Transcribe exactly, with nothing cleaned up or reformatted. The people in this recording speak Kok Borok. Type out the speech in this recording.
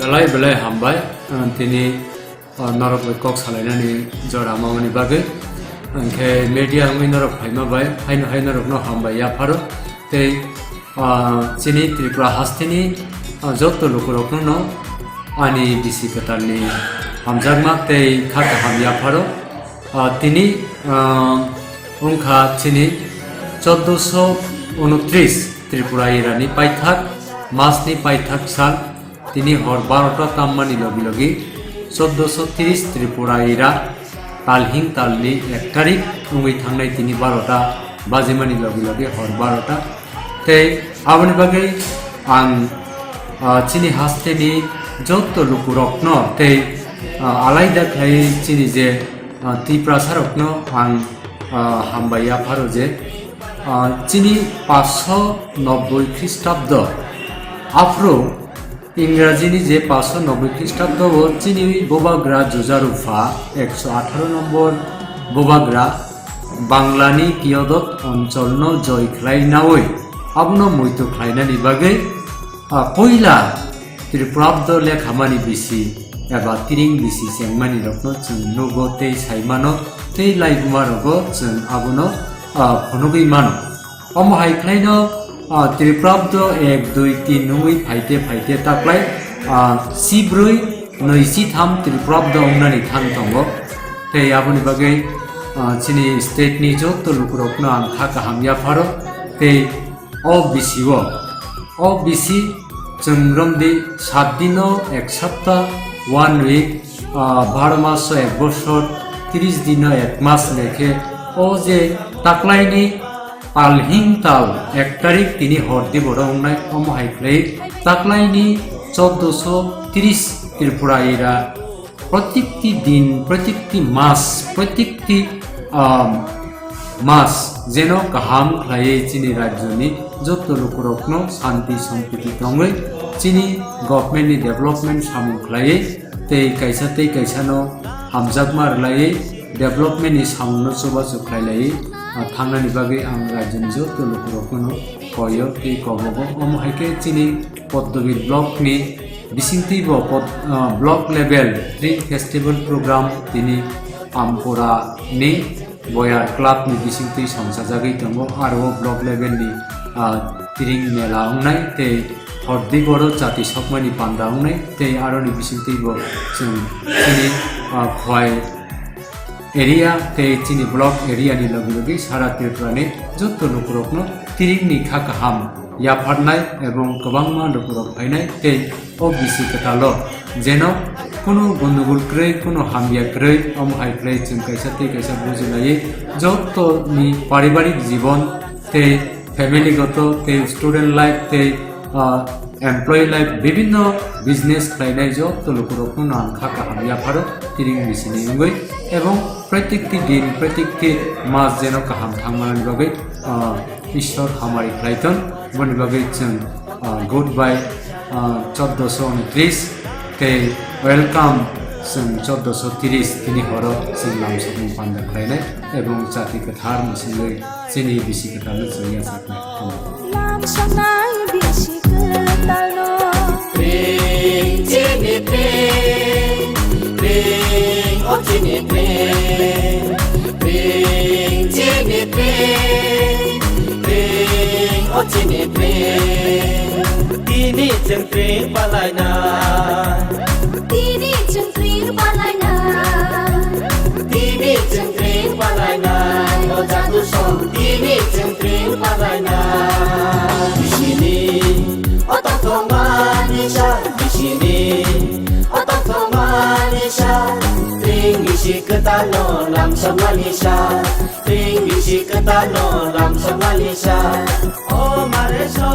Belai belai hambai, ah, tini, ah, norok bai kok salainani jora mamani bagwi. Hwnkhe media wngwi norok phaima bai, haino hai norokno hambai yapharo. Tei, ah, chini Tripura hasteni, ah, joto lukurokno no ani bisi kwtalni hamjakma tei kha kaham yapharo. Ah, tini, ah, wngkha chini choddoso unotris Tripura irani paithak, masni paithak sal, tini hor barota tammani logi logi choddoso tris Tripura ira talhing talni ek tarik wngwi thangnai tini barota bajimani logi logi hor barota. Tei aboni bagwi ang, ah, chini hasteni joto lukurokno tei, ah, alaida khlai chini je, ah, Tiprasarokno ang, ah, hambai yapharo je, ah, chini paanch sho nobboi Khristabdo aphuru Ingrajini je paanch sho nobboi Khristabdo o chini bubagra Juja Rupha ekso atharo nombor bubagra Banglani Kiyodot oncholno joi khlai naui abono muitu khlainani bagwi, ah, puila Tripurabdo lekhamani bisi eba tiring bisi chengmani rokno chwng nugo tei saimano tei laibuma rogo chwng abono, ah, phunugwi mano. Omo hai khlaino, ah, Tripurabdo ek, dui, tin wngwi phaite phaite taklai, ah, sibrwi, nui, sitham Tripurabdo wngnani thang tongo. Tei aboni bagwi, ah, chini state ni joto lukurokno ang kha kaham yapharo. Tei o bisi o, o bisi chwng romdi sat dino ek sapta, one week, ah, baro maso ek bosor, tris dino ek mas lekhe o je taklaini Talhing tal ek tarik tini hor di borok wngnai, omo hai khlai taklaini choddoso tris Tripura ira protikti din, protikti mas, protikti, um, mas jeno kaham khlaiwi chini rajyoni joto lukurokno santi sampiti tongwi chini government ni development samung khlaiwi tei kaisa tei kaisano hamjakma rwlaiwi development ni samungno chubachu khlailaiwi, ah, thangnani bagwi ang rajyoni joto lukurokno koyo tei kobogo. Omo hai khe chini Poddobi block ni bisingtwi bo pod-, ah, block level Tring Festival program tini Ampura ni Boyar Club ni bisingtwi songchajagwi tongo, aro o block level ni, ah, Tring mela wngnai tei Hordiboro chati sokmani panda wngnai tei aroni bisingtwi bo chwng chini, ah, Khwai area tei chini block area ni logi logi sara Tripura ni joto lukurokno Tring ni kha kaham yapharnai ebong kwbangma lukurok phainai tei o bisi kwtalo jeno kunu gondogol kwrwi, kunu hamya kwrwi, omo hai khlai chwng kaisa tei kaisa bujilaiwi joto ni paribarik jibon tei family goto tei student life tei, ah, employee life bibinno business khlainai joto lukurokno ang kha kaham yapharo Tring bisini wngwi ebong protikti din protikti mas jeno kaham thangmani bagwi, ah, Ishwar hamari khlaiton. Boni bagwi chwng, ah, goodbye, ah, choddoso unotris tei welcome chwng choddoso tris tini horo chwng lamsokmung panda khlainai ebong chati kwthar mwswngwi chini bisi kwtalno chwng yachaknai. Lamsoknai bisi kwtalno. Pring chini pring, pring o chini pring. Pring chini pring, pring o chini pring. Tini chwng pring palaina. Tini chwng pring palaina. Tini chwng pring palaina. O jadu song tini chwng pring palaina. Bisini o tongthokmani sa. Bisini o tongthokmani sa, pring bisi kwtalno lamsokmani sa, pring bisi kwtalno lamsokmani sa. O mare so,